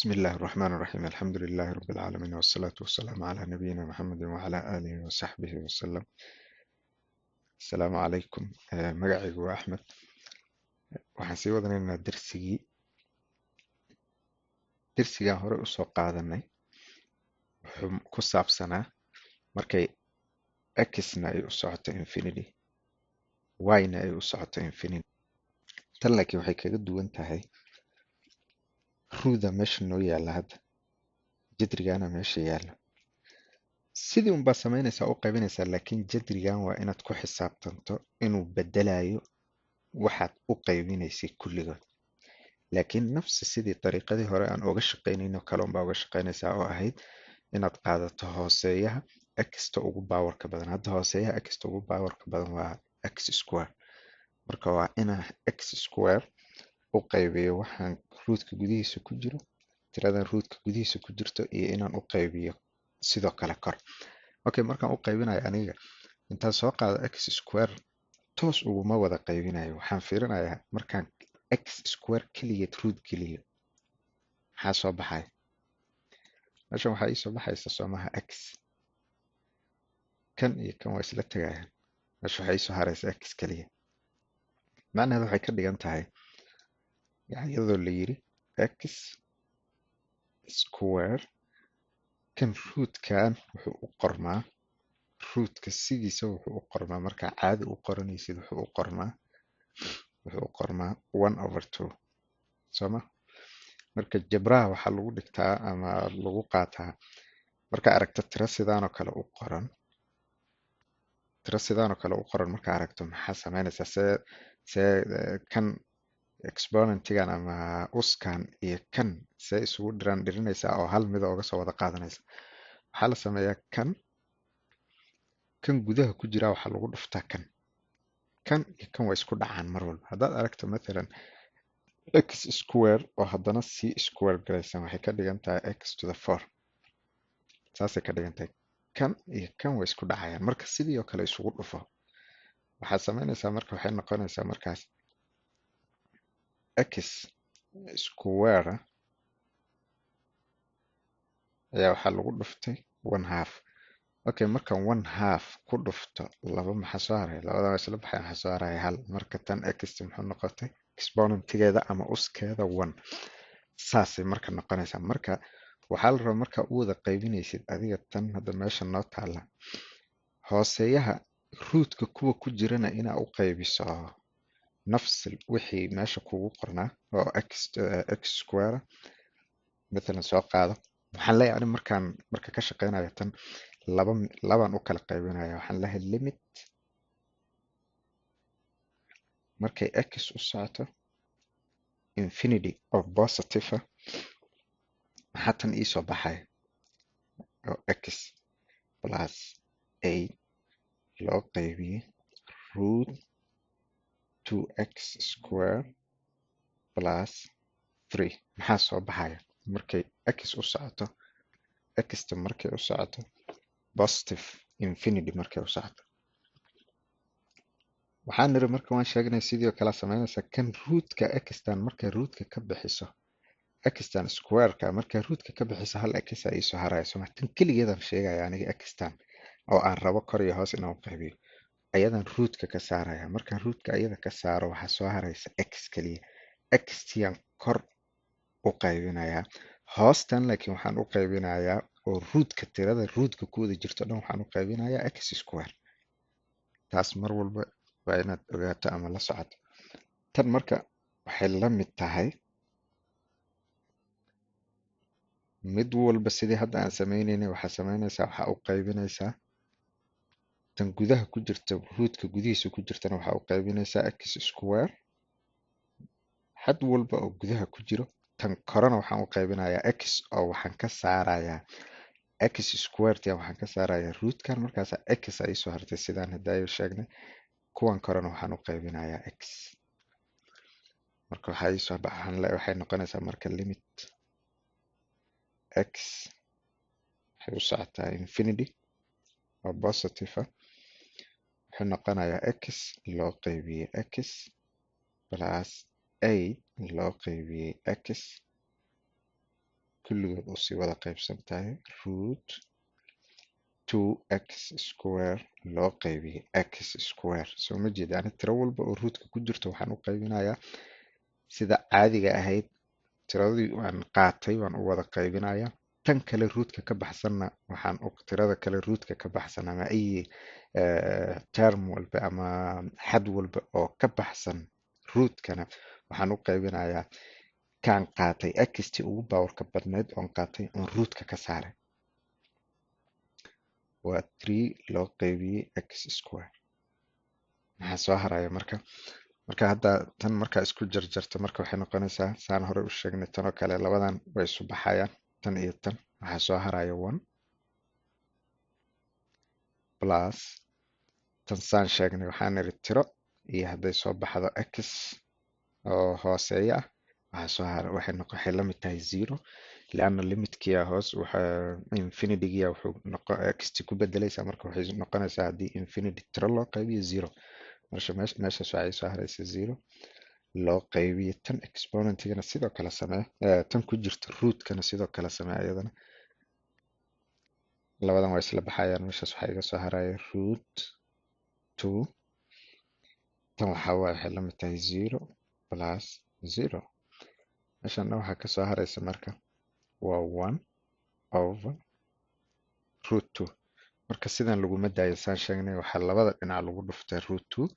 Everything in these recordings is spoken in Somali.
بسم الله الرحمن الرحيم، الحمد لله رب العالمين، والصلاة والسلام على نبينا محمد وعلى آله وصحبه وسلم. السلام عليكم. Magacaygu waa Axmed. Waxaan sii wadanaynaa dersigii, dersigaan hore usoo qaadanay. Wuxuu ku saabsanaa markay x-na ay u socoto infinity, y-na ay u socoto infinity. Tan laakiin waxay kaga duwan tahay root-da meesha noo yaalla hadda, jadrigana meesha yaalla. Sidii unbaa samaynaysaa, u qaybinaysaa, laakiin jadrigan waa inaad ku xisaabtanto inuu bedelayo waxaad u qaybinaysay kulligood. Laakiin nafsi sidii dariiqadii hore aan uga shaqaynayno kale unbaa uga shaqaynaysaa, oo ahayd inaad qaadato hooseeyaha x-ta ugu powerka badan. Hadda hooseeyaha x-ta ugu powerka badan waa x square. Marka waa inaa x square u qaybiyo waxaan rootka gudihiisa ku jiro, tiradan rootka gudihiisa ku jirto, iyo inaan u qaybiyo sidoo kale kor. Okay, markaan u qaybinayo, aniga intaan soo qaado x square toos uguma wada qaybinayo. Waxaan fiirinayaa markaan x square keligeed root geliyo maxaa soo baxaya. Meeshan waxaa iisoo baxaysa soomaha x, kan iyo kan waa isla tegayaan. Meesha waxaa iisoo haraysa x keliya. Macnaheedu waxay ka dhigan tahay, yani, iyadoo la yiri x square, kan rootkan wuxuu u qormaa, rootka sidiisa wuxuu u qormaa, markaa caadi u qoranaysid wuxuu u qormaa 1/2, sooma? Marka jabraha waxaa lagu dhigtaa ama lagu qaataa, markaa aragto tiro sidaan oo kale u qoran, tiro sidaan oo kale u qoran markaa aragto, maxaa samaynaysaa? See kan exponentigan ama uskan iyo kan see isugu dhiraan dhirinaysaa oo hal mida oga soo wada qaadanaysa? Waxaa la sameeyaa, kan gudaha ku jira waxaa lagu dhuftaa kan. Kan iyo kan waa isku dhacaan mar walba. Haddaad aragto mathalan x square oo haddana c square galaysan, waxay ka dhigan tahay x to the four, saasay ka dhigan tahay. Kan iyo kan way isku dhacayaan. Marka sidii oo kale isugu dhufo. Waxaad samaynaysaa marka, waxay noqonaysaa markaas x square ayaa waxaa lagu dhuftay one half. Okay, markan one half ku dhufto laba, maxaa soo haraya? Labada waa isla baxay, maxaa soo haraya? Hal. Marka tan x muxuu noqotay? Exponentigeeda ama uskeeda one, saasay marka noqonaysaa. Marka waxaa la rabaa, markaa u wada qaybinaysid adiga tan hadda meesha noo taala, hooseeyaha rootka kuwa ku jirana inaa u qaybiso nafsi wixii meesha kugu qornaa oo x square mathalan soo qaado. Waxaan leeyahay ani markaan marka ka shaqeynayo tan, laba labaan u kala qaybinaya. Waxaan leeyahay limit markay x u socoto infinity of positive ah, maxaa tan iisoo baxaya? Oo x plus eight loo qaybiyey root two x square plus three. Maxaa soo baxaya markay x u socoto, xta markay u socoto positive infinity markay u socoto? Waxaan niri marka, waan sheegnay, sidii oo kale samaynaysaa kan rootka xtan. Markay rootka ka bixiso xtan squareka, markay rootka ka bixiso, hal x a iisoo haraya, soma? Tan keligeedaan sheegaya aniga, xtan oo aan rabo kor iyo hoos inaan u qaybiyo, ayadan rootka ka saaraya. Markaan rootka ayada ka saaro, waxaa soo haraysa x keliya. X-tiyan kor u qaybinayaa, hoostan laakiin waxaan u qaybinayaa oo rootka, tirada rootka ku wada jirto dhan waxaan u qaybinayaa x square. Taas mar walba waa inaad ogaato ama la socoto. Tan marka waxay la mid tahay mid walba sidii hadda aan sameynaynay. Waxaa samaynaysaa, waxaa u qaybinaysaa tan gudaha ku jirta, rootka gudihiisa ku jirtana waxaa u qaybinaysaa x square xad walba oo gudaha ku jiro. Tan korena waxaan u qaybinayaa x, oo waxaan ka saarayaa x square tian, waxaan ka saarayaa rootkan. Markaasa x ay soo hartay, sidaan hadaayo sheegnay. Kuwan korena waxaan u qaybinayaa x. Marka waxaa iisoo baxan, waxay noqonaysaa marka limit x waxay u socotaa infinity oo positive ah, wuxuu noqonayaa x loo qaybiyey x plus eight loo qaybiyey x. Kulligood usii wada qaybsan tahay root 2x square loo qaybiyey x square. Soo ma jeeda? Ani tiro walba oo rootka ku jirto waxaan u qaybinayaa sida caadiga ahayd. Tiradii waan qaatay, waan u wada qaybinayaa. Tan kale rootka ka baxsanna, waxaan tirada kale rootka ka baxsan ama ay term walba ama xad walba oo ka baxsan rootkana, waxaan u qaybinayaa kaan qaatay, xt ugu powerka badneyd oon qaatay oon rootka ka saaray. Waa 3 loo qaybiyey x square. Maxaa soo haraya marka? Marka hadda tan markaa isku jarjarto, marka waxay noqonaysaa, saan hore u sheegnay, tan oo kale labadan way isu baxayaan, tan iyo tan. Waxaa soo haraya 1 plus tan. Saan sheegnay, waxaan niri tiro iyo hadday soo baxdo x oo hooseeya ah, waxaa soo hara waxay noqon, waxay la mid tahay 0, lianna limitkiya hoos waxa infinitygiya wuxuu noqo xt ku bedelaysaa. Marka waxay noqonaysaa haddii infinity tiro loo qaybiyo 0. Marka meeshaas waxay soo haraysa 0 loo qaybiyo tan. Exponentigana sidoo kale samee, tan ku jirta rootkana sidoo kale samee iyadana. Labadan waa isla baxayaan. Meeshaas waxaa iga soo haraya root 2. Tan waxaa waaye waxay la mid tahay 0 plus 0. Meeshanna waxaa kasoo haraysa marka waa 1 over root 2. Marka sidan laguma daayo. Saan sheegnay, waxaa labada dhinac lagu dhuftay root 2.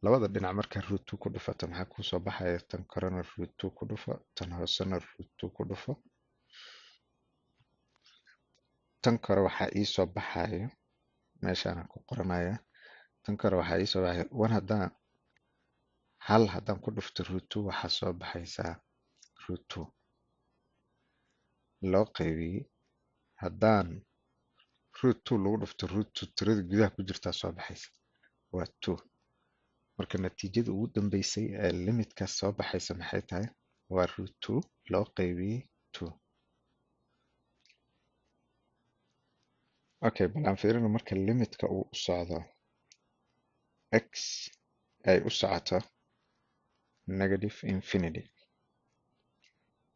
Labada dhinac markaa root 2 ku dhufato, maxaa kusoo baxaya? Tan korena root 2 ku dhufo, tan hoosena root 2 ku dhufo. Tan kore waxaa iisoo baxayo, meeshaana ku qoranaya, tan kore waxaa iisoo baxaya 1. Haddaan hal haddaan ku dhufto root 2, waxaa soo baxaysaa root 2. Loo qaybiyey, haddaan root 2 lagu dhufto root 2, tirada gudaha ku jirtaa soo baxaysa waa 2. Marka natiijada ugu dambeysay ee limitkaas soo baxaysa maxay tahay? Waa root 2 loo qaybiyey 2. Okay, bal aan fiirino marka limitka uu u socdo, x ay u socoto negative infinity.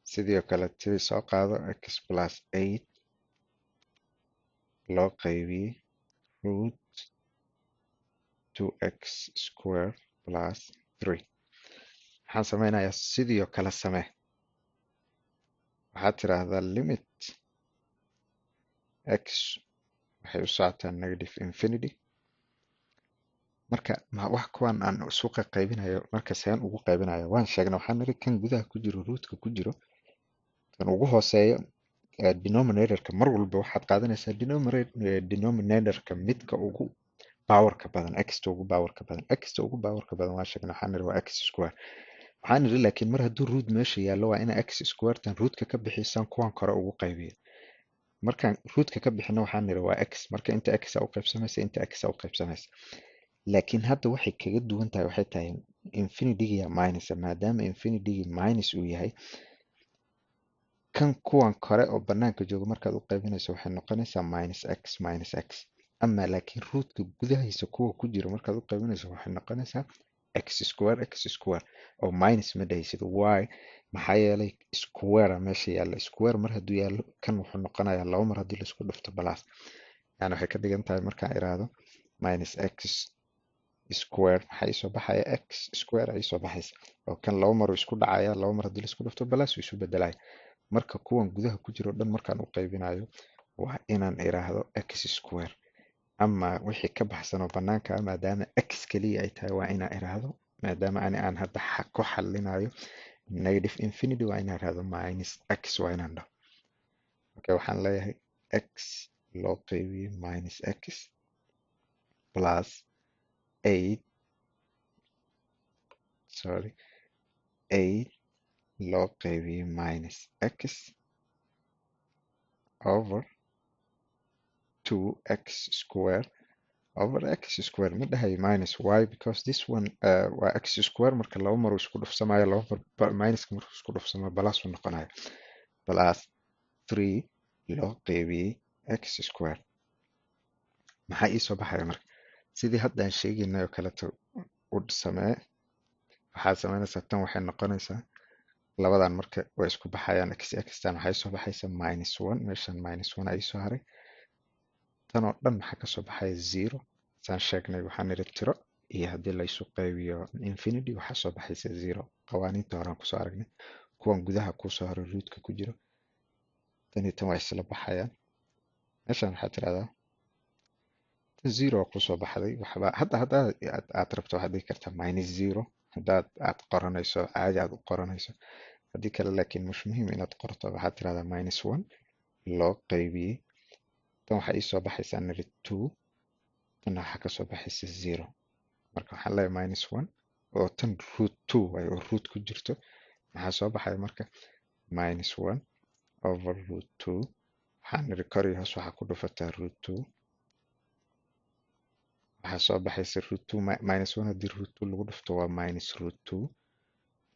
Sidoo kale tidii soo qaado, x plus 8 loo qaybiyey root 2x square plus 3. Maxaan sameynayaa? Sidii oo kale samee. Waxaad tiraahdaa limit x waxay u socotaa negative infinity. Marka ma wax kuwan aan isu qaybinayo, marka seen ugu qaybinayo? Waan sheegnay, waxaan niri kan gudaha ku jiro, rootka ku jiro, kan ugu hooseeyo, denominatorka, mar walba waxaad qaadanaysaa denominatorka midka ugu powerka badan, x-ta ugu powerka badan. X-ta ugu powerka badan waan sheegnay, waxaan niri waa x square. Waxaan niri laakiin mar hadduu root meesha yaallo, waa ina x square tan rootka ka bixisaan kuwan kore ugu qaybiyo. Markaan rootka ka bixino, waxaan niri waa x. Marka inta x a u qaybsamaysa, inta x a u qaybsamaysa. Laakiin hadda waxay kaga duwan tahay waxay tahay infinityga minus. Maadaama infinitygii minus uu yahay, kan kuwan kore oo banaanka jooga markaad u qaybinayso waxay noqonaysaa minus x minus x. Ama laakiin rootka gudahiisa kuwa ku jira markaad u qaybinayso waxay noqonaysaa x square x square, oo minus ma dhahaysid. Why? Maxaa yeelay square meesha yaalla. Square mar hadduu yaallo, kan wuxuu noqonayaa laba mar haddii laisku dhufto plus. Yani waxay ka dhigan tahay markaan iraahdo minus x square, maxaa iisoo baxaya? X square ay soo baxaysa, oo kan laba mar uu isku dhacaya. Laba mar haddii laisku dhufto plus uu isu bedelaya. Marka kuwan gudaha ku jiro dhan markaan u qaybinayo waa inaan iraahdo x square. Ama wixii ka baxsan oo banaanka ah, maadaama x keliya ay tahay, waa inaan iraahdo, maadaama ani aan hadda ku xalinayo negative infinity, waa inaan iraahdo minus x, waa inaan dhaho. Okay, waxaan leeyahay x loo qaybiyey minus x plus 8, sorry, 8 loo qaybiyey minus x over 2x square over x square. Ma dhahayo minus. Why? Because this one waa x square. Marka laba mar uu isku dhufsamayo, laba mar minuska markuu isku dhufsamayo plus uu noqonayo, plus 3 loo qaybiyey x square. Maxaa ii soo baxaya marka? Sidii hadda aan sheegaynay oo kaleeto u samee. Waxaad samaynaysaa, tan waxay noqonaysaa Labadan marka way isku baxayaan. X x tan waxay soo baxaysa minus one, meeshan minus one ay soo haray. Tan oo dhan maxaa kasoo baxaya? Zero. Saan sheegnay, waxaan niri tiro iyo haddii la isu qaybiyo infinity waxaa soo baxaysa zero. Qawaaniinta horaan kusoo aragnay, kuwan gudaha kusoo haray rootka ku jiro. Tan iyo tan waa isla baxayaan. Meeshan waxaa tirahdaa tan zero kusoo baxday. Waxba hadda haddaa aad rabto waxaad dhigi kartaa minus zero, haddaad aad qoranayso caadi aad u qoranayso. Haddii kale laakiin mush muhiim inaad qorto. Waxaad tirahdaa minus one loo qaybiyey tan waxaa iisoo baxaysaa niri two, tanna waxaa kasoo baxaysa zero. Marka waxaan leeyahay minus one oo tan root two waay oo root ku jirto. Maxaa soo baxaya marka? Minus one over root two. Waxaan niri kor iyo hoos waxaa ku dhufataa root two. Waxaa soo baxaysa root two. Minus one haddii root two lagu dhufto waa minus root two.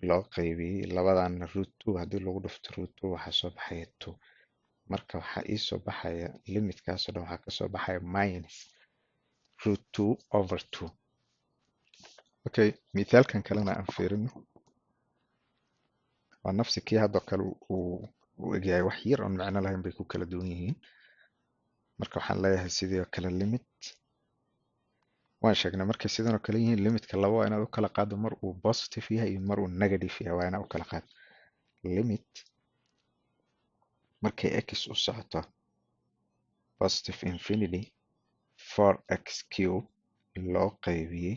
Loo qaybiyey labadan root two haddii lagu dhufto root two waxaa soo baxaya two. Marka waxaa iisoo baxaya limitkaasoo dhan waxaa kasoo baxaya minus root two over two. Okay, mithaalkan kalena aan fiirino. Waa nafsi kii haddoo kale uu u egyahay, wax yar oon macno lahayn bay ku kala duwan yihiin. Marka waxaan leeyahay sidii oo kale limit waan sheegnay markay sidan oo kale yihiin, limitka laba waa inaad u kala qaado: mar uu positive yahay iyo mar uu negative yahay waa inaad u kala qaado. Limit markay x u socoto positive infinity, four x cube loo qaybiyey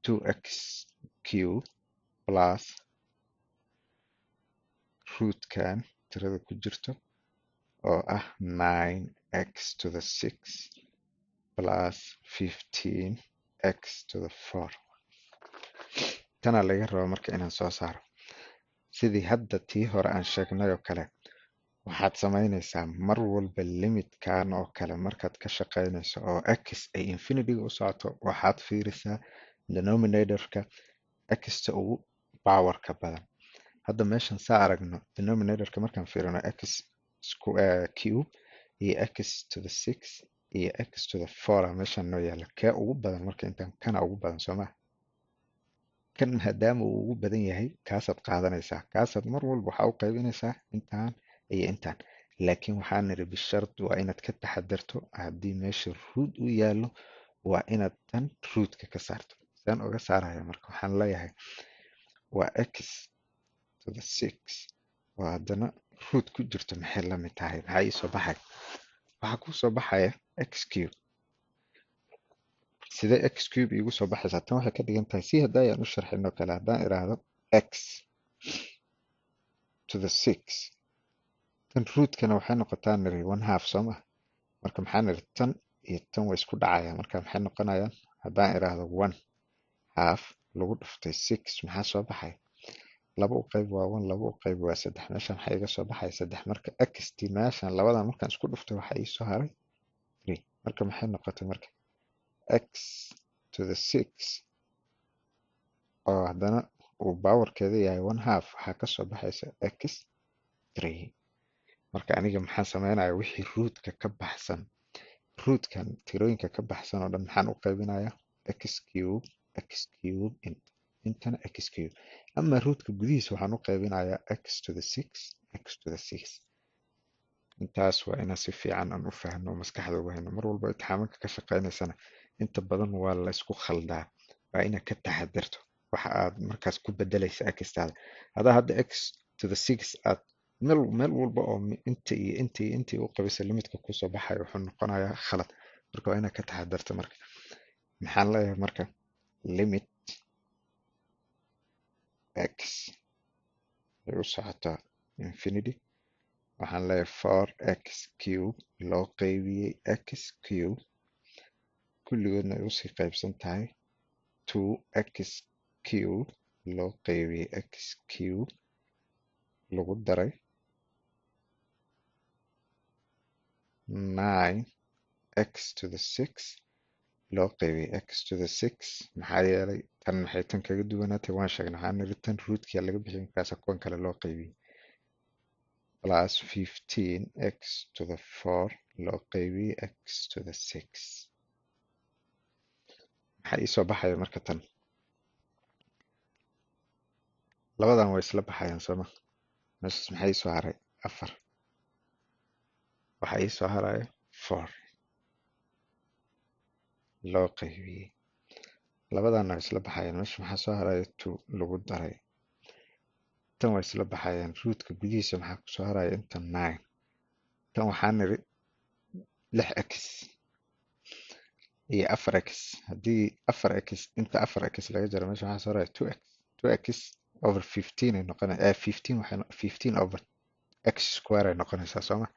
two x cube plus rootkan tirada ku jirto oo ah nine x to the six plus 15 x to the four. Tanaa laga rabaa marka inaan soo saaro. Sidii hadda tii hore aan sheegnay oo kale waxaad samaynaysaa mar walba limitkan oo kale markaad ka shaqaynayso oo x ay infinity-ga u socoto, waxaad fiirisaa denominatorka x-ta ugu powerka badan. Hadda meeshan saa aragno, denominatorka markaan fiirino, x cube iyo x to the six iyo x to the four a meeshan noo yaala. Kee ugu badan marka intaan? Kana ugu badan, soo ma? Kan maadaama uu ugu badan yahay, kaasaad qaadanaysaa. Kaasaad mar walba waxaa u qaybinaysaa intaan iyo intaan. Laakiin waxaa niri bishard waa inaad ka taxadarto haddii meesha root u yaallo, waa inaad tan rootka ka saarto. Saan uga saaraya marka? Waxaan leeyahay waa x to the six oo haddana root ku jirto, maxay la mid tahay? Maxaa ii soo baxay? Waxaa kuu soo baxaya x cube. Sidee x cube iigu soo baxaysaa? Tan waxay ka dhigan tahay si hadda ayaan u sharxin oo kale, haddaan iraahdo x to the six, tan rootkana waxay noqotaa niri one half, soo ma? Marka maxaa niri? Tan iyo tan way isku dhacayaan. Marka maxay noqonayaan? Haddaan iraahdo one half lagu dhuftay six, maxaa soo baxay? Laba u qayb waa one, laba u qayb waa saddex. Meeshan waxaa iga soo baxaya saddex. Marka xt meeshan labadan markaan isku dhuftay waxaa ii soo haray three. Marka maxay noqotay marka? X to the six oo haddana uu powerkeeda yahay one half, waxaa kasoo baxaysa x three. Marka aniga maxaan sameynaya? Wixii rootka ka baxsan, rootkan tirooyinka ka baxsan oo dhan maxaan u qaybinayaa? X cube, x cube, intana x cube. Ama rootka gudihiisa waxaan u qaybinayaa x to the six, x to the six. Intaas waa inaan si fiican aan u fahno, maskaxda uga hayno. Mar walba imtixaamanka ka shaqeynaysana inta badan waa la isku khaldaa. Waa inaad ka taxadarto waxa aad markaas ku bedelaysa x-taada. Hadaa hadda x to the six aad meel walba oo inta iyo inta iyo inta u qabisa, limitka kusoo baxayo wuxuu noqonayaa khalad. Marka waa inaad ka taxadarto. Marka maxaan leeyahay marka? Limit x ay u socotaa infinity, waxaan leeyahay four x cube loo qaybiyey x cube, kulligoodna ay usii qaybsan tahay two x cube loo qaybiyey x cube lagu daray nine x to the six loo qaybiyey x to the six. Maxaa yeelay tan maxay tan kaga duwanaatay? Waan sheegnay, waxaan niri tan rootkia laga bixiyay, markaasa kuwan kale loo qaybiyey, plus 15 x to the four loo qaybiyey x to the six. Maxaa iisoo baxaya marka tan? Labadan way isla baxayaan, sooma? Meeshaas maxaa ii soo haray? Afar. Waxaa ii soo haraya four loo qaybiyey. Labadanna way isla baxayaan. Meesha maxaa soo haraya? Two lagu daray. Tan way isla baxayaan. Rootka gudihiisa maxaa kusoo haraya? Inta nine. Tan waxaa niri lix x iyo afar x. Haddii afar x inta afar x laga jaro, meesha maxaa soo haraya? Two x. Two x over 15 ay noqonay, 15 waxay 15 over x square ay noqonaysaa, sooma?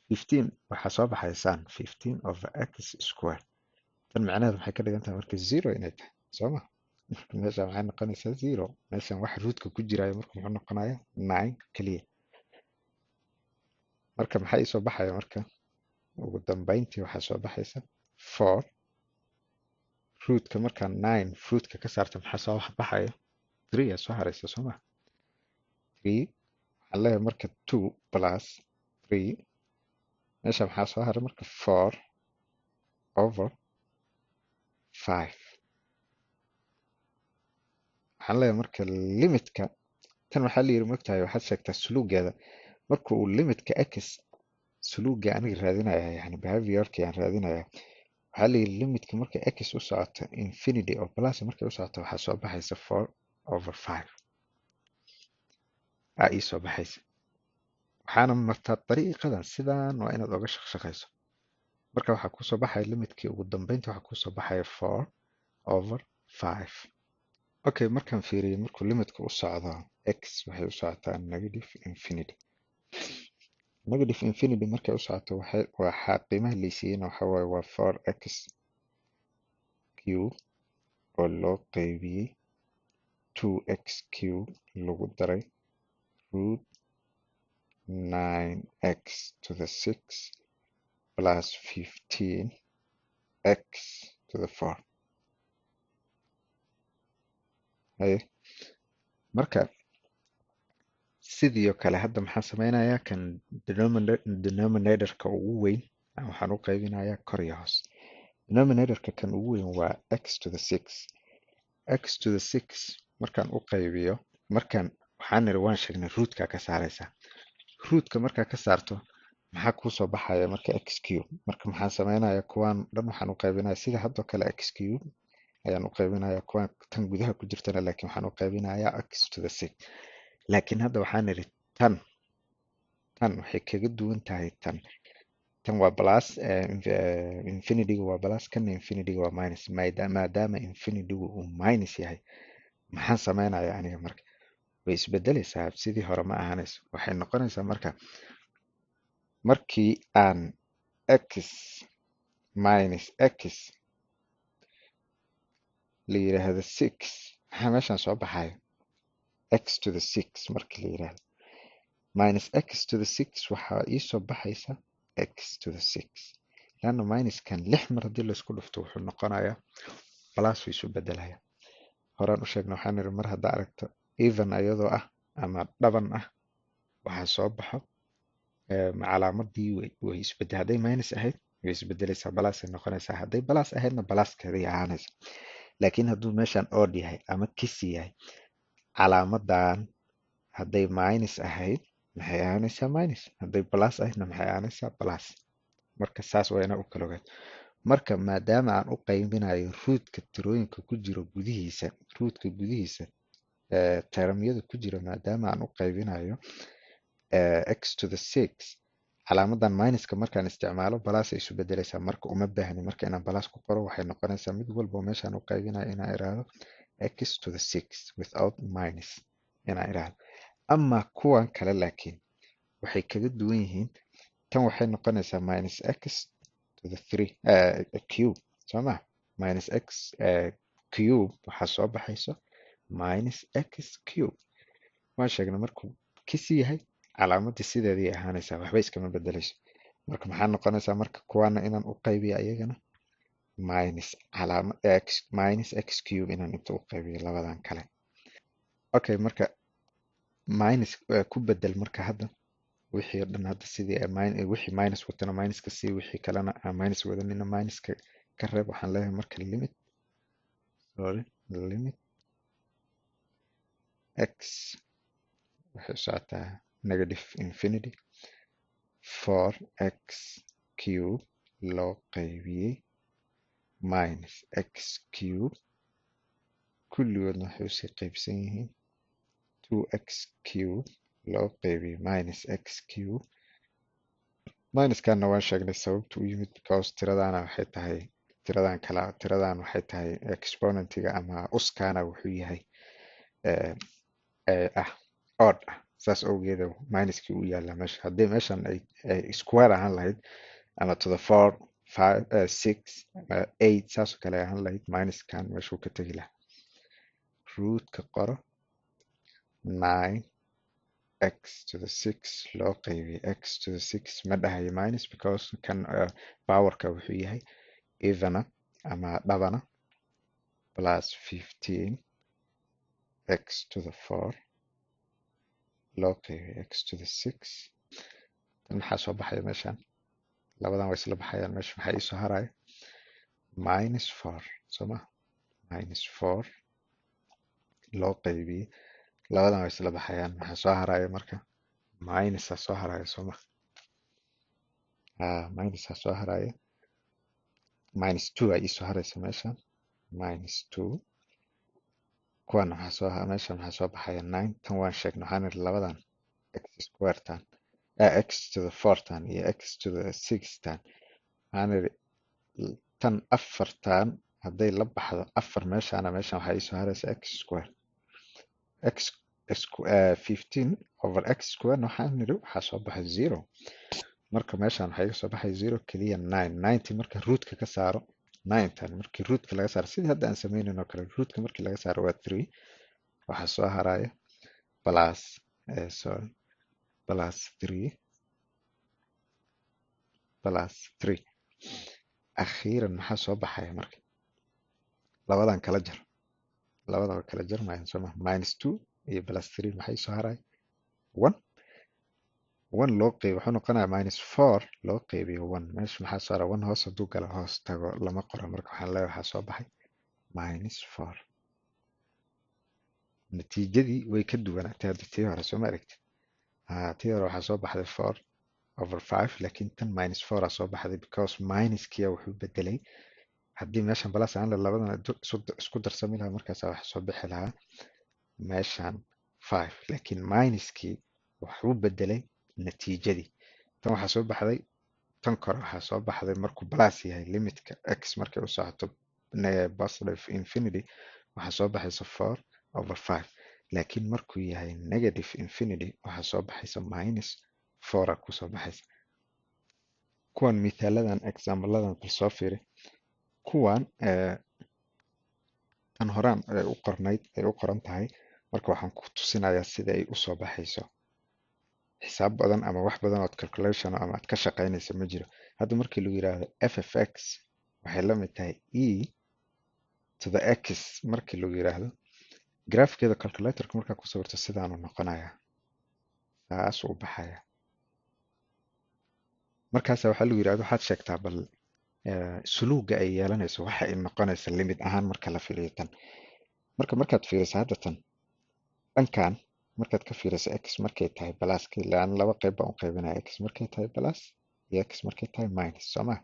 15 waxaa soo baxaysaan 15 over x square. Tan macnaheedu maxay ka dhigan tahay marka? Zero inay tahay, sooma? Marka meesha maxay noqonaysaa? Zero. Meeshan wax rootka ku jiraayo marka muxuu noqonayaa? Nine keliya. Marka maxaa iisoo baxaya? Marka ugu dambeyntii waxaa soo baxaysa four. Rootka markaa nine rootka ka saarta, maxaa soo baxaya? Three aa soo haraysa, soo ma? Three waxaan leeyahay marka two plus three. Meesha maxaa soo haray marka? Four over five. Waxaan leeyahay marka limitka tan waxaa la yidhi, mogtahay, waxaad sheegtaa suluugeeda marka uu limitka x, suluuga aniga raadinaya, yani behaviorka aan raadinaya. Waxaa la yidhi limitka marka x u socoto infinity oo plus markay u socoto, waxaa soo baxaysa four over five aa ii soo baxaysa. Waxaana martaa dariiqadan, sidaan waa inaad oga shaqshaqayso. Marka waxaa kusoo baxaya limitkii ugu dambeynta, waxaa kusoo baxaya four over five. Okay, markaan fiiriyo markuu limitka u socdo x waxay u socotaa negative infinity. Negative infinity markay u socoto, waxay waxaa qiimaha laysiiyeyna waxa waaye waa four x cube oo loo qaybiyey two x cube lagu daray root nine x to the six plus 15 x to the four. Haye, marka sidii oo kale hadda maxaan sameynayaa? Kan denominatorka ugu weyn waxaan u qaybinayaa kor iyo hoos. Denominatorka kan ugu weyn waa x to the six. X to the six markaan u qaybiyo, markaan waxaan niri, waan sheegnay, rootka ka saaraysaa. Rootka markaa ka saarto, maxaa kuusoo baxaya marka? X cube. Marka maxaan sameynayaa? Kuwaan dhan waxaan u qaybinayaa sida haddoo kale x cube ayaan u qaybinayaa. Kuwaan tan gudaha ku jirtana laakiin waxaan u qaybinayaa x to the six. Laakiin hadda waxaan nidhi tan waxay kaga duwan tahay tan. Tan waa plus, infinityga waa plus, kana infinityga waa minus. Maadaama infinitygu uu minus yahay, maxaan sameynayaa aniga? Marka way isbedelaysaa, sidii hore ma ahaanayso. Waxay noqonaysaa marka markii aan x minus x la yiraahdo six, maxaa meeshan soo baxaya? X to the six. Markii la yiraahdo minus x to the six, waxaa iisoo baxaysa x to the six, leanna minuskan lix mar haddii laisku dhufto wuxuu noqonayaa plus, wuu isu bedelaya. Horaan u sheegna, waxaan nidhi mar haddaa aragto even ayadoo ah ama dhaban ah, waxaa soo baxo calaamadii way isbedel. Hadday minus ahayd way isbedelaysaa, plus ay noqonaysaa. Hadday plus ahaydna pluskeeday ahaanaysa. Laakiin hadduu meeshan odd yahay ama kisi yahay, calaamadan hadday minus ahayd maxay ahaanaysaa? Minus. Hadday plus ahaydna maxay ahaanaysaa? Plus. Marka saas waa inaa u kala ogaato. Marka maadaama aan u qaybinayo rootka tirooyinka ku jiro gudihiisa, rootka gudihiisa termyada ku jira, maadaama aan u qaybinayo x to the six, calaamadan minuska markaan isticmaalo plus ay isu bedelaysaa. Marka uma baahni marka inaan plus ku qoro. Waxay noqonaysaa mid walba oo meeshaan u qaybinayo inaan iraahdo x to the six without minus inaan iraahdo. Ama kuwan kale laakiin waxay kaga duwan yihiin, tan waxay noqonaysaa minus x to the three cube, soo ma? Minus x cube waxaa soo baxayso minus x cube. Waan sheegnay markuu kisi yahay calaamadii sideedii ahaanaysaa, waxba iskama bedelayso. Marka maxaa noqonaysaa marka kuwaana inaan u qaybiyo ayagana minus calaama x, minus x cube inaan inta u qaybiyo labadan kale. Okay, marka minus ku bedel. Marka hadda wixii oo dhan hadda sidii wixii minus watana minuska sii, wixii kalena aan minus wadanina minuska ka reeb. Waxaan leeyahay marka limit, sorry, limit X waxay u socotaa negative infinity, four x cube loo qaybiyey minus x cube, kulligoodna waxay usii qaybsan yihiin two x cube loo qaybiyey minus x cube. Minuskanna waan sheegnay sababta u yimid, because tiradana waxay tahay tiradan kala, tiradan waxay tahay exponentiga ama uskana wuxuu yahay ah odd ah. Saas awgeeda minuskii u yaallaa meesha. Haddii meeshan ay square ahaan lahayd ama to the four, five, six, eight, saas oo kale ahaan lahayd, minuskan meeshuu ka tegi lahaa. Rootka qoro: nine x to the six loo qaybiyey x to the six. Ma dhahayo minus because kan powerka wuxuu yahay evena ama dhabana, plus 15 x to the four loo qaybiyey x to the six. Tan maxaa soo baxaya meeshan? Labadan way isla baxayaan. Meesha maxaa iisoo haraya? Minus four, soo ma? Minus four loo qaybiyey, labadan way isla baxayaan. Maxaa soo haraya marka? Minusa soo haraya, soo ma? Minusa soo haraya. Minus two aa iisoo haraysa meeshan, minus two. Kuwan waxaa soo, meeshan waxaa soo baxaya nine. Tan waan sheegnay, waxaan idhi labadan x square tan, x to the four tan iyo x to the six tan, waxaan idhi tan afartan hadday la baxdo afar meeshaana, meeshan waxaa iisoo haraysa x square. X 15 over x square waxaan nidhi waxaa soo baxay zero. Marka meeshan waxaa iga soo baxay zero keliya, nine. Ninety marka rootka ka saaro, ninetan markii rootka laga saaro, sidii hadda aan sameynayn oo kale, rootka markii laga saaro waa three. Waxaa soo haraya plus, sorry, plus three, plus three. Akhiiran maxaa soo baxaya marka? Labadan kala jar, labadan way kala jarmayaan, soo ma? Minus two iyo plus three, maxay soo haraya? One. One loo qeyb wuxuu noqonayaa minus four loo qeybiyo one. Meesha maxaa soo hara? One hoos hadduu galo, hoos tago, lama qoro. Marka waxaan leeyahay waxaa soo baxay minus four. Natiijadii way ka duwanaatay hadda tii hore, soo ma aragtid? Ha, tii hore waxaa soo baxday four over five, laakiin tan minus four aa soo baxday because minuskiya wuxuu bedelay. Haddii meeshan plus aan labadan isku darsami lahaa, markaasa waxa soo bixi lahaa meeshan five, laakiin minuskii wuxuu bedelay natiijadii. Tan waxaa soo baxday, tan kore waxaa soo baxday markuu plus yahay limitka x markay u socoto positive infinity, waxaa soo baxaysa four over five, laakiin markuu yahay negative infinity waxaa soo baxaysa minus four a kusoo baxaysa. Kuwan mithaaladan, exampladan bal soo fiiri. Kuwan tan horaan ay u qornayd, ay u qoran tahay. Marka waxaan ku tusinayaa sida ay usoo baxayso. Xisaab badan ama wax badan ood calculation ama aad ka shaqaynaysa ma jiro. Hadda markii lagu yiraahdo f of x waxay la mid tahay e to the x, markii lagu yiraahdo, graafkeeda calculatorka markaa ku sawirto sidaanuu noqonayaa, saasuu u baxaya. Markaasa waxaa lagu yirahdo waxaad sheegtaa bal suluuga ay yeelanayso, waxa ay noqonaysa limit ahaan marka la fiiriyo tan. Marka markaad fiiriso hadda tan, dhankan markaad ka fiiriso, x markay tahay plus, laan laba qayb baan u qaybinaya: x markay tahay plus iyo x markay tahay minus, soo ma?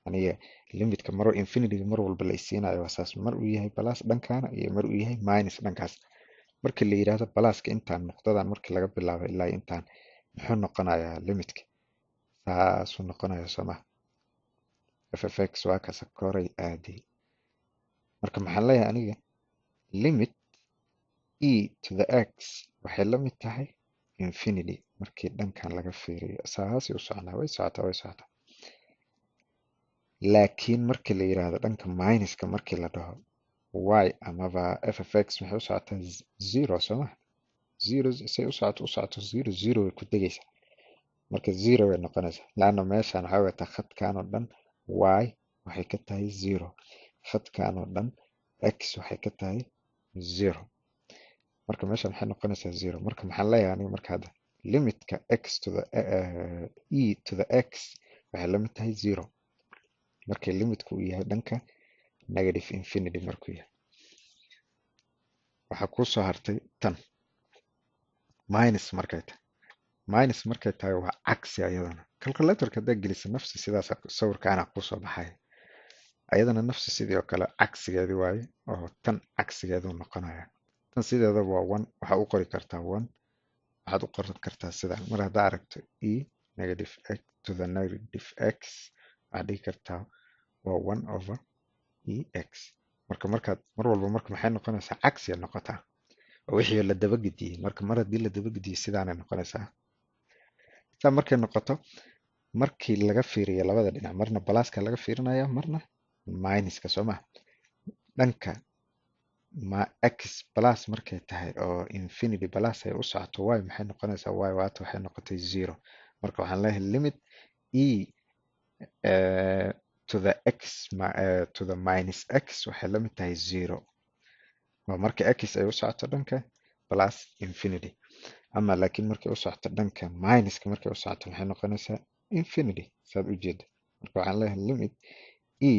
Aniga limitka mar infinity mar walba la isiinayo waa saas: mar uu yahay plus dhankaana iyo mar uu yahay minus dhankaas. Marka la yidhaahdo pluska, intaan nuqdadan markii laga bilaabo ilaa intaan muxuu noqonayaa limitka? Saasuu noqonayaa, soo ma? F of x waa kaasa, koray aaday. Marka maxaan leeyahay aniga? Limit e to the x waxay la mid tahay infinity markii dhankan laga fiiriyo. Saasay u soconaa, way socotaa, way socotaa. Laakiin markii la yiraahdo dhanka minuska, markii la dhaho y amaba f of x waxay u socotaa zero, soo ma? Zero say u socoto, u socoto, zero, zero way ku degaysaa. Marka zero way noqonaysaa, laanna meeshan waxay wadataa khadkan oo dhan y waxay ka tahay zero, khadkan oo dhan x waxay ka tahay zero. Marka meeshan waxay noqonaysaa zero. Marka maxaan leeyahay aniga marka hadda? Limitka x to the e to the x waxay la mid tahay zero markii limitka uu yahay dhanka negative infinity markuu yahay. Waxaa kuu soo hartay tan. Minus markay tahay, minus markay tahay waa cagsi ayadana. Calculatorka haddaa gelisa, nafsi sidaas sawirkaana kusoo baxaya. Ayadana nafsi sidii oo kale cagsigeedi waaye, oo tan cagsigeedu noqonaya. Tan sideedaba waa one. Waxaa u qori kartaa one, waxaad u qoran kartaa sidan. Mar haddaa aragto e negative x to the negative x, waxaad dhigi kartaa waa one over e x. Marka markaad mar walba, marka maxay noqonaysaa? Cagsiya noqotaa oo wixii la dabagediyey. Marka mar haddii la dabagediyey, sidaanay noqonaysaa. Saa markay noqoto, markii laga fiiriyo labada dhinac, marna pluska laga fiirinaya, marna minuska, soo ma? Dhanka ma x plus markay tahay oo infinity plus ay u socoto, y maxay noqonaysaa? Y waata waxay noqotay zero. Marka waxaan leeyahay limit e to the x to the minus x waxay la mid tahay zero. Waa marka x ay u socoto dhanka plus infinity. Ama laakiin markay u socoto dhanka minuska, markay u socoto, maxay noqonaysaa? Infinity, saad u jeedo. Marka waxaan leeyahay limit e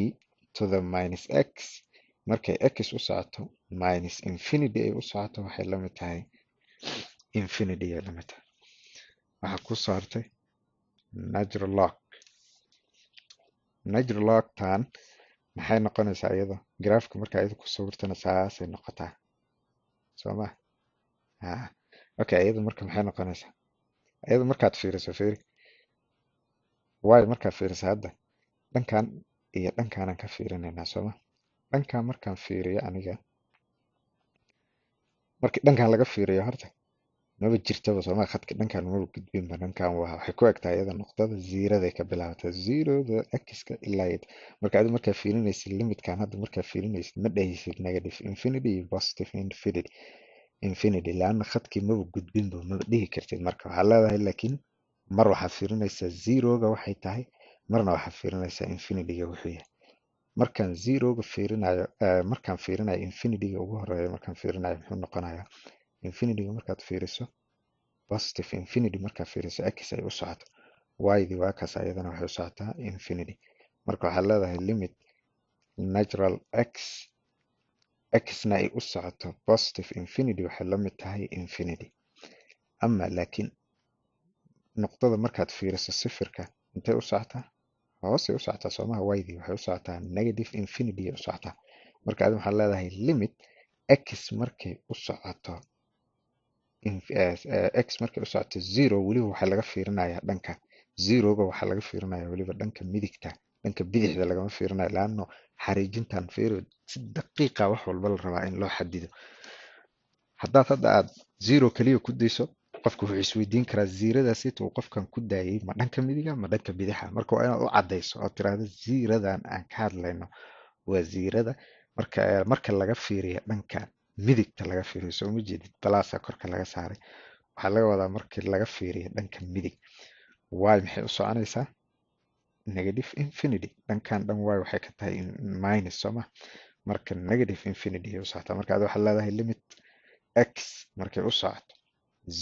to the minus x markay x u socoto minus infinity ay u socoto, waxay la mid tahay infinity ay la mid tahay. Waxaa ku soo hartay natural log. Natural log tan maxay noqonaysaa iyada? Graafka marka iyada ku sawirtana saasay noqotaa, soo ma? Ha, okay. Iyada marka maxay noqonaysaa? Iyada markaad fiiriso, fiiri y markaad fiiriso hadda, dhankan iyo dhankaanaan ka fiirinaynaa, sooma? Dhankan markaan fiiriyo aniga, markii dhankan laga fiiriyo horta maba jirtaba, sooma? Khadka dhankan maba gudbinba. Dhankan waa waxay ku egtahay iyada nuqdada zeroday ka bilaabataa, zeroda x-ka ilaa iyo. Marka adi markaa fiirinaysid limitkan hadda, markaa fiirinaysid, ma dhehaysid negative infinity iyo positive infinity, laanna khadkii maba gudbinba, maba dhihi kartid. Marka waxaa leedahay, laakiin mar waxaad fiirinaysaa zeroga waxay tahay, marna waxaad fiirinaysaa infinityga wuxuu yahay. Markaan zeroga fiirinayo, markaan fiirinayo infinityga ugu horeeya, markaan fiirinayo, muxuu noqonayaa infinityga? Markaad fiiriso positive infinity, markaad fiiriso x ay u socoto, y-dii waa kaas, ayadana waxay u socotaa infinity. Marka waxaad leedahay limit natural x, x-na ay u socoto positive infinity, waxay la mid tahay infinity. Ama laakiin nuqdada markaad fiiriso sifirka, intay u socotaa? Hoosay u socotaa, soomaha? Y-dii waxay u socotaa negative infinity ay u socotaa. Marka adi waxaad leedahay limit x markay u socoto x markay u socoto zero, weliba waxaa laga fiirinayaa dhanka zeroga, waxaa laga fiirinaya weliba dhanka midigta, dhanka bidixda lagama fiirinayo, laano xariijintan fiiri, si daqiiqa wax walba la rabaa in loo xadido. Haddaad hadda aad zero kaliya ku dayso, qofka wuxuu isweydiin karaa zerodaasita uu qofkan ku daayay ma dhanka midiga ma dhanka bidixa? Marka waa inaad u caddayso oo tiraahdo zerodan aan ka hadlayno waa zeroda marka laga fiiriyo dhanka midigta laga fiiriyo. Soo ma jeedid? Plusa korka laga saaray. Waxaa laga wadaa markii laga fiiriyo dhanka midig, y maxay u soconaysaa? Negative infinity. Dhankan dhan y waxay ka tahay minus, sooma? Marka negative infinity ay u socotaa. Marka adi waxaad leedahay limit x markay u socoto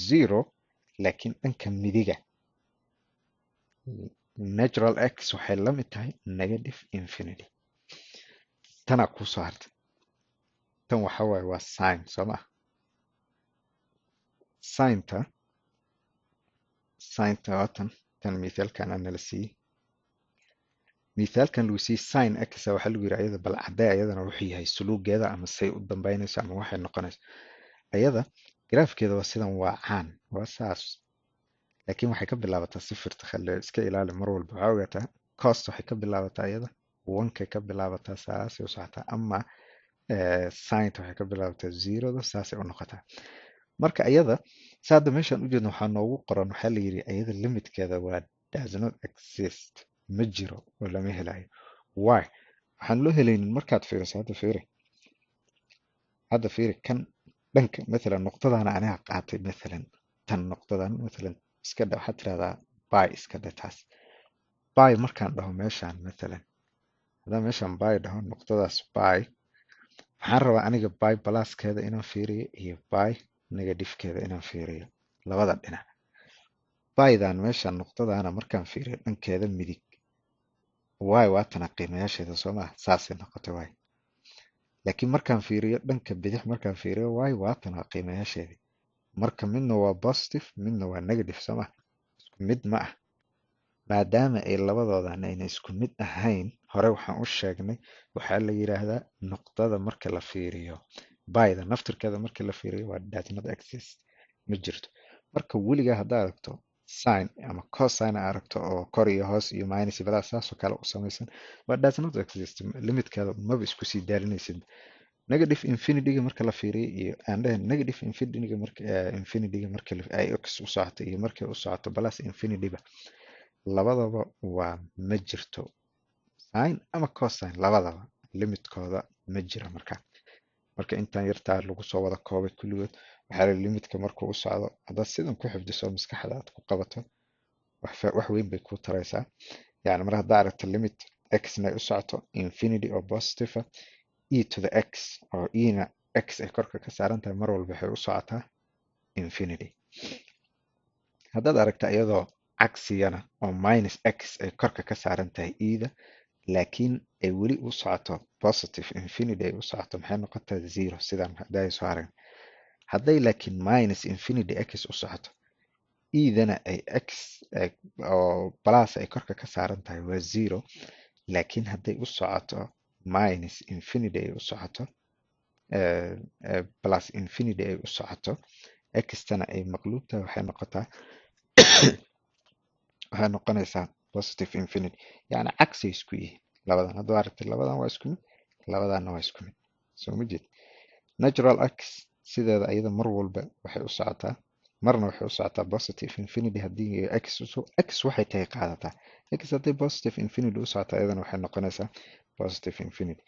zero, laakiin dhanka midiga, natural x waxay la mid tahay negative infinity. Tanaa kuu soo hartay. Tan waxa waaye waa sin, soo ma? Sinta, sinta waa tan. Tan mithaalkan aa nala siiyey, mithaalkan lagu siiyey sin x. Waxaa lagu yidhi ayada bal caddee ayadana wuxuu yahay suluugeeda, ama say u dambeynayso, ama waxay noqonayso. Ayada graafkeeda waa sidan, waa caan, waa saas, laakiin waxay ka bilaabataa sifirta. Khalle iska ilaali mar walba. Waxaa ogaataa cos waxay ka bilaabataa iyada one-kay ka bilaabataa, saasay u socotaa, ama sinta waxay ka bilaabataa zeroda, saasay u noqotaa. Marka iyada sa hadda meeshaan u jeedno waxaa noogu qoran, waxaa la yidhi iyada limitkeeda waa does not exist, ma jiro oo lama helayo. Why waxaan loo helaynin? Markaad fiiriso hadda, fiiri hadda, fiiri kan dhanka, mathalan nuqdadana aniga qaatay, mathalan tan nuqdadan, mathalan iska dhe, waxaad tirahdaa pi, iska dhe taas pi. Markaan dhaho meeshaan, mathalan haddaan meeshaan pi dhaho, nuqdadaas pi, waxaan rabaa aniga pi pluskeeda inaan fiiriyo iyo pi negativekeeda inaan fiiriyo, labada dhinac. Pi-dan meeshaan nuqdadana markaan fiiriyo dhankeeda midig, y waatana qiimayaasheeda, soo maa? Saasay noqotay y. Laakiin markaan fiiriyo dhanka bidix, markaan fiiriyo y, waatana qiimayaasheedii. Marka midna waa positive, midna waa negative, soo ma? Isku mid ma ah. Maadaama ay labadoodan ayna isku mid ahayn, hore waxaan u sheegnay, waxaa la yiraahdaa nuqdada marka la fiiriyo pi-da naftirkeeda marka la fiiriyo waa does not exist, ma jirto. Marka weligaa haddaa aragto sin ama cosine aragto oo kor iyo hoos iyo minus iyo plus saasoo kale u samaysan, waa does not exist. Limitkeeda maba isku sii daalinaysid. Negative infinity-ga marka la fiiriyo iyo aan dhahayn negative infinity-ga marka infinity-ga marka ay x u socoto iyo markay u socoto plus infinity-ba, labadaba waa ma jirto sin ama cosine, labadaba limitkooda ma jira. Marka intaan yartaa lagu soo wada koobay kulligood, waxaa la limitka markuu u socdo, haddaad sidan ku xifdiso, maskaxda aad ku qabato, wax weyn bay kuu taraysaa. Yani mar haddaa aragto limit x-na ay u socoto infinity oo positive ah, e to the x oo e-na x ay korka ka saaran tahay, mar walba waxay u socotaa infinity. Haddaad aragta iyadoo cagsigana oo minus x ay korka ka saaran tahay e-da, laakiin ay weli u socoto positive infinity ay u socoto, maxay noqotaa? Zero, sidaan hadda soo aragn. Hadday laakiin minus infinity x u socoto, e-dana ay x oo plus ay korka ka saaran tahay, waa zero. Laakiin hadday u socoto minus infinity ay u socoto, plus infinity ay u socoto, x-tana ay maqluub tahay, waxay noqonaysaa positive infinity. Yani cagsi isku yihiin labadan. Hadduu aragtay, labadan waa isku mid, labadanna waa isku mid, soo ma jeed? Natural x sideeda iyada mar walba waxay u socotaa, marna waxay u socotaa positive infinity haddii x x waxay tahay qaadataa. X hadday positive infinity u socotaa, iyadana waxay noqonaysaa positive infinity.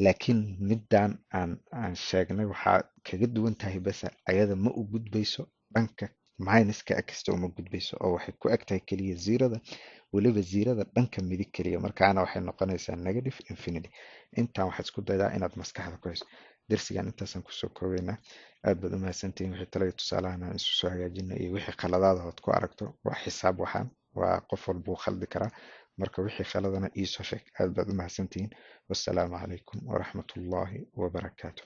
Laakiin middan aan sheegnay waxaa kaga duwan tahay basa, ayada ma u gudbayso dhanka minuska x-ta, uma gudbayso oo waxay ku eg tahay keliya zeroda, weliba zeroda dhanka midig keliya. Markaana waxay noqonaysaa negative infinity. Intaan waxaad isku daydaa inaad maskaxda ku hayso. Darsigan intaasaan kusoo koobaynaa. Aad baad u mahadsantihiin. Wixii talo iyo tusaalahan aan isu soo hagaajina iyo wixii khaladaada ood ku aragto, waa xisaab, waxaan waa qof walbuu khaldi karaa. Marka wixii khaladana iisoo sheeg. Aad baad u mahadsantihiin. Wassalaamu calaykum waraxmatullaahi wabarakaatu.